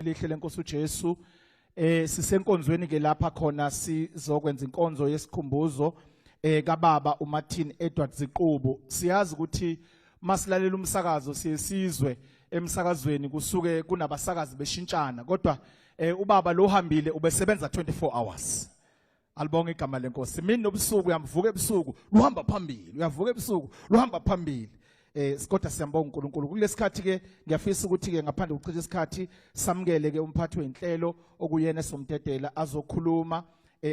Lihle lenkosi uJesu. Sisenkonzweni ke lapha khona sizokwenza inkonzo yesikhumbuzo kababa uMartin Edward Ziqubu. Siyazi ukuthi masilalela umsakazo siyesizwe emsakazweni kusuke kunabasakazi beshintshana, kodwa ubaba lo hambile ubesebenza 24 hours. Alibonga igama lenkosi. Mini nobusuku uyamvuka ebusuku, luhamba phambili, uyavuka ebusuku, luhamba phambili. Kodwa siyambonga uNkulunkulu. Kulesikhathi ke ngiyafisa ukuthi ke ngaphandle kokuchitha isikhathi samukele ke umphathi wenhlelo okuyena esomdedela azokhuluma,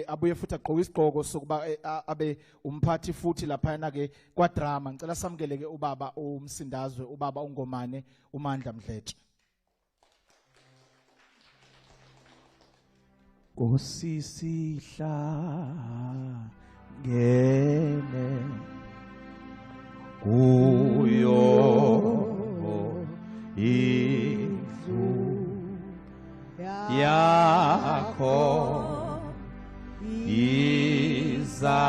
abuye futhi agqoke isigqoko sokuba abe umphathi futhi laphana ke kwa drama. Ngicela samukele ke ubaba uMsindazwe, ubaba uNgomane uMandla Mdletshe. Nkosi sihlangene kuyo indlu yakho iza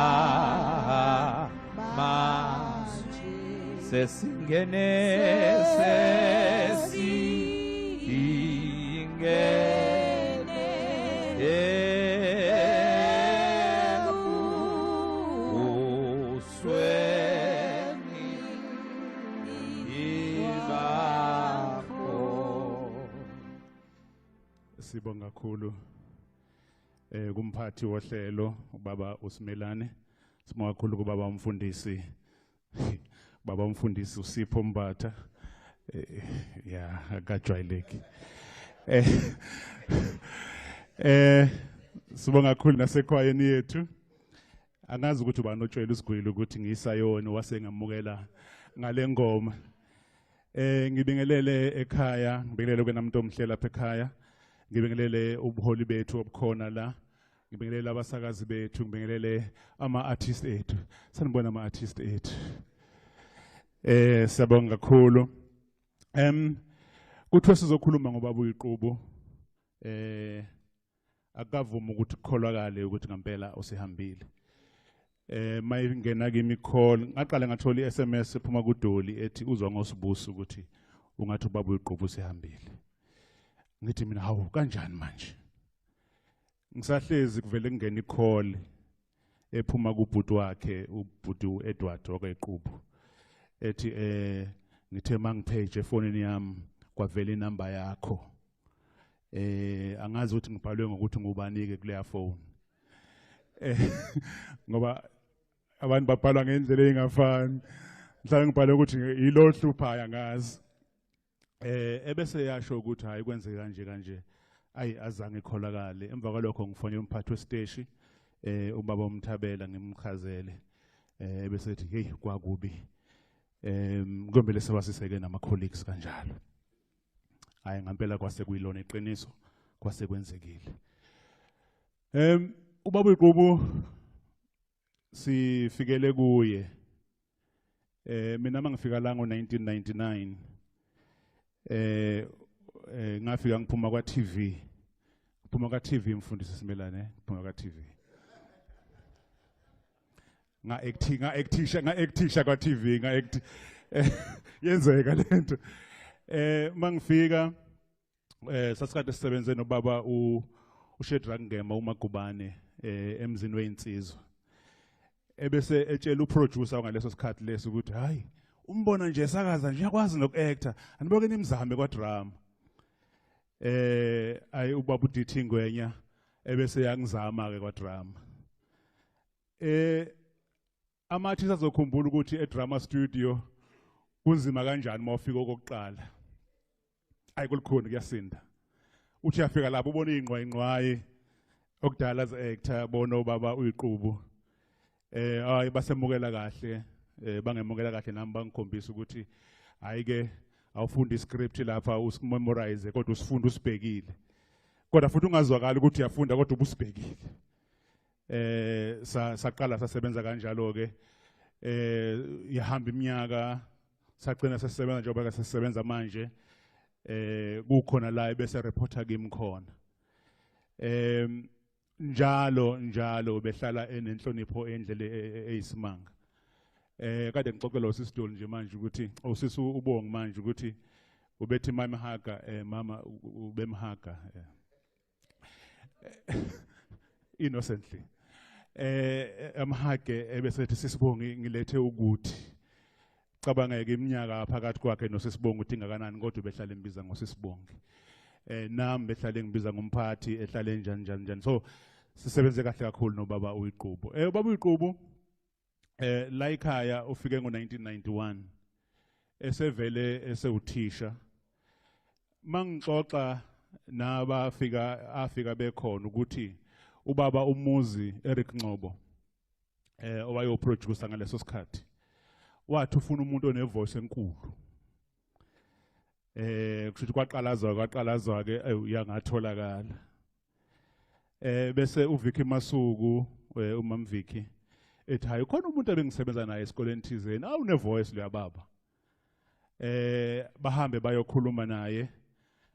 manje sesingene sesingene ebusweni bakho. Sibonga kakhulu kumphathi wohlelo ubaba uSimelane. Sibonga kakhulu kubaba umfundisi, baba umfundisi uSipho Mbatha. Ya akajwayeleki. Sibonga kakhulu nasekhwayeni yethu. Angazi ukuthi ubani otshwele usigwili ukuthi ngiyisayoni wase ngamukela ngale ngoma. Ngibingelele ekhaya, ngibingelele kwena muntu omhle lapha ekhaya. Ngibingelele ubuholi bethu obukhona la. Ngibingelele abasakazi bethu, ngibingelele ama artist ethu. Sanibona ama artist ethu. Siyabonga kakhulu. Kuthiwe sizokhuluma ngobaba uyiqubu. Akavumi ukuthi kukholwakale ukuthi ngempela usihambile. Mayingena kimi call, ngaqala ngathola iSMS ephuma kuDoli ethi uzwa ngosibuso ukuthi ungathi ubaba uyiqubu usihambile. Ngithi mina hawu kanjani manje? Ngisahlezi kuvele kungena icall ephuma kubhuti wakhe ubhuti uEdward wakwaQubu ethi ngithe mangipage efonini yami kwavela inamba yakho. Angazi ukuthi ngibhalwe ngokuthi ngubani ke kuleya phone. Ngoba abantu babhalwa ngendlela engafani. Mhlawumbe ngibhalwe ukuthi yilo hluphayo angazi. Ebese yasho ukuthi hayi kwenzeke kanje kanje. Ayi azange ikholakale. Emva kwalokho ngifonela umphathi wesiteshi ubaba uMthabela ngimchazele. Ebese ethi hey kwakubi. Kumbele sebasiseke nama colleagues kanjalo. Hayi ngempela kwase kuyilona iqiniso kwase kwenzekile. Ubaba uyiqubu sifikele kuye. Mina mangifika la ngo 1999 ngafika ngiphuma kwa TV. Ngiphuma kwa TV mfundisi Simelane, ngiphuma kwa TV. Nga acting, nga actisha, nga actisha kwa TV, nga act. Yenzeka lento. Mangifika sasikade sisebenze nobaba uShedrack Ngema uMagubane emzini weinsizwa. Ebese etshela uproducer ngaleso sikhathi leso ukuthi hayi umbona nje esakaza nje uyakwazi nokuactor, aniboke nimzame kwa drama. Ayi ubaba uDT Ngwenya ebese yangizama ke kwa drama. Ama artists azokhumbula ukuthi e drama studio kunzima kanjani mawufika okokuqala. Ayi kulikhona kuyasinda. Uthi uyafika lapho ubona ingqwayingqwayi okudala as actor bona ubaba uyiqubu. Hayi basemukela kahle, bangemukela kahle nami bangikhombisa ukuthi hayi ke awufunda iscript lapha usimemorize kodwa usifunda usibhekile. Kodwa futhi ungazwakali ukuthi uyafunda kodwa ubusibhekile. Saqala sasebenza kanjalo ke. Yahamba iminyaka sagcina sesisebenza njengoba sesisebenza manje. Kukhona la ebese reporter kimi khona. Njalo njalo behlala enenhlonipho endlela eyisimanga. Kade ngixoxela uSisidoli nje manje ukuthi usisi ubongi manje ukuthi Ubethi mamhaga mama ubemhaga innocently. Amhage ebesethi sisibongi ngilethe ukuthi cabanga ke iminyaka phakathi kwakhe nosisibongi uthi ingakanani kodwa ubehlala embiza ngosisibongi. Nami behlale ngibiza ngomphathi ehlale njani njani njani. So sisebenze kahle kakhulu nobaba uyiqubu. Ubaba uyiqubu la ekhaya ufike ngo1991 esevele esewuthisha. Mangixoxa nabafika afika bekhona ukuthi ubaba umuzi Eric Ngcobo owayeproducer ngaleso sikhathi wathi ufuna umuntu one voice enkulu. Kusho kwaqalazwa ke uyangatholakala. Bese uVicky Masuku umam Vicky ethi hayi khona umuntu ebengisebenza naye esikoleni thizeni awune voice lo yababa. Bahambe bayokhuluma naye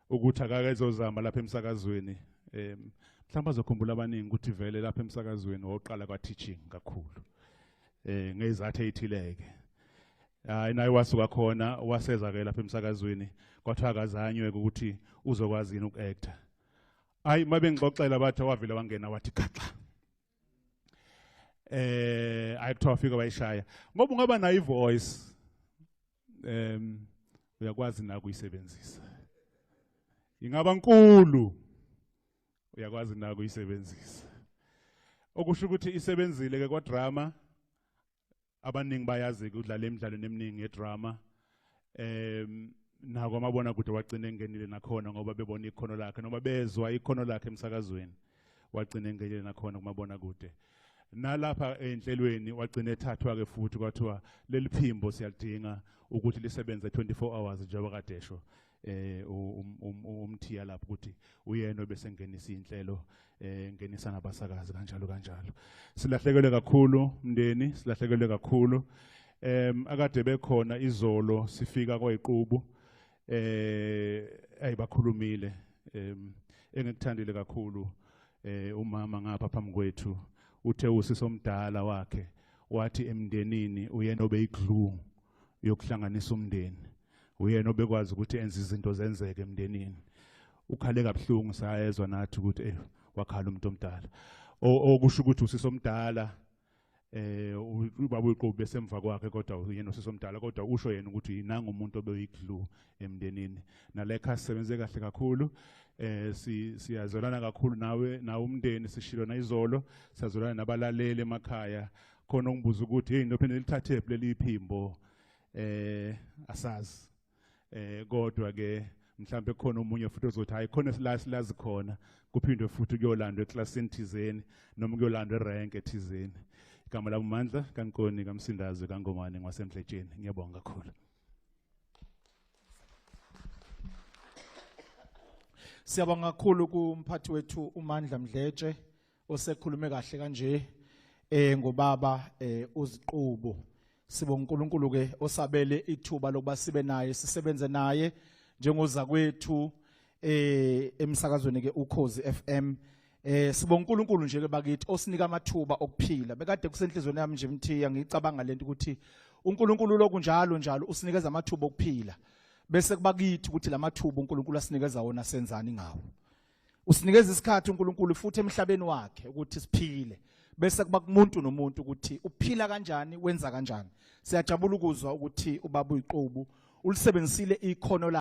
ukuthi akakezozama lapha emsakazweni. Mhlawumbe azokhumbula abaningi ukuthi vele lapha emsakazweni woqala kwa teaching kakhulu. Ngezathu ezithileke. Hayi naye wasuka khona waseza ke lapha emsakazweni kwathiwa akazanywe ukuthi uzokwazi yini ukuacta. Hayi mabengixoxela bathi wavela wangena wathi gaxa. Ayikuthiwa wafika wayishaya ngoba ungaba nayo ivoice uyakwazi na kuyisebenzisa. Ingaba nkulu uyakwazi na kuyisebenzisa. Okusho ukuthi isebenzile ke kwa drama abaningi bayazi ukudlala emidlalweni eminingi yedrama. Nako amabona kude wagcina engenile nakhona ngoba bebona ikhono lakhe noma bezwa ikhono lakhe emsakazweni wagcina engenile nakhona kumabona kude. Nalapha enhlelweni wagcina ethathwa ke futhi kwathiwa leli phimbo siyalidinga ukuthi lisebenze 24 hours njengoba kade esho umthiya lapho ukuthi uyena bese ngenisa inhlelo ngenisa nabasakazi kanjalo kanjalo. Silahlekelwe kakhulu mndeni, silahlekelwe kakhulu. Akade bekhona izolo sifika kwayiqubu ayibakhulumile engikuthandile kakhulu umama ngapha phambi kwethu uthe usisomdala wakhe wathi emndenini uyena obeyiglue yokuhlanganisa umndeni, uyena obekwazi ukuthi enze izinto zenzeke emndenini. Ukhale kabuhlungu sayezwa nathi ukuthi wakhala umuntu omdala. Okusho ukuthi usisomdala ubaba uyiqubu besemva kwakhe kodwa uyena usisomdala kodwa usho yena ukuthi nanga umuntu obeyiglue emndenini. Nalekha sisebenze kahle kakhulu siyazolana kakhulu nawe nawe umndeni sishilo nayizolo siyazolana nabalaleli emakhaya khona ongibuza ukuthi hey ndophinde lithathe leli iphimbo asazi kodwa ke mhlambe khona omunye futhi ozothi hayi khona silazi khona kuphindwe futhi kuyolandwa eclassini thizeni noma kuyolandwa erank ethizeni. Igama lami Mandla kaNkoni kaMsindazi kaNgomane ngwasemdletsheni. Ngiyabonga kakhulu. Siyabonga kakhulu kumphathi wethu uMandla Mdletshe osekhulume kahle kanje ngobaba uZiqubu. Sibonga uNkulunkulu ke osabele ithuba lokuba sibe naye sisebenze naye njengozakwethu emsakazweni ke Ukhozi FM. Sibonga uNkulunkulu nje ke bakithi osinika amathuba okuphila. Bekade kusenhlizweni yami nje Mthiya ngicabanga lento ukuthi uNkulunkulu lokunjalo njalo usinikeza amathuba okuphila. Bese kuba kithi ukuthi lamathuba uNkulunkulu asinikeza wona senzani ngawo. Usinikeza isikhathi uNkulunkulu futhi emhlabeni wakhe ukuthi siphile. Bese kuba kumuntu nomuntu ukuthi uphila kanjani, wenza kanjani. Siyajabula ukuzwa ukuthi ubaba uyiqubu ulisebenzisile ikhono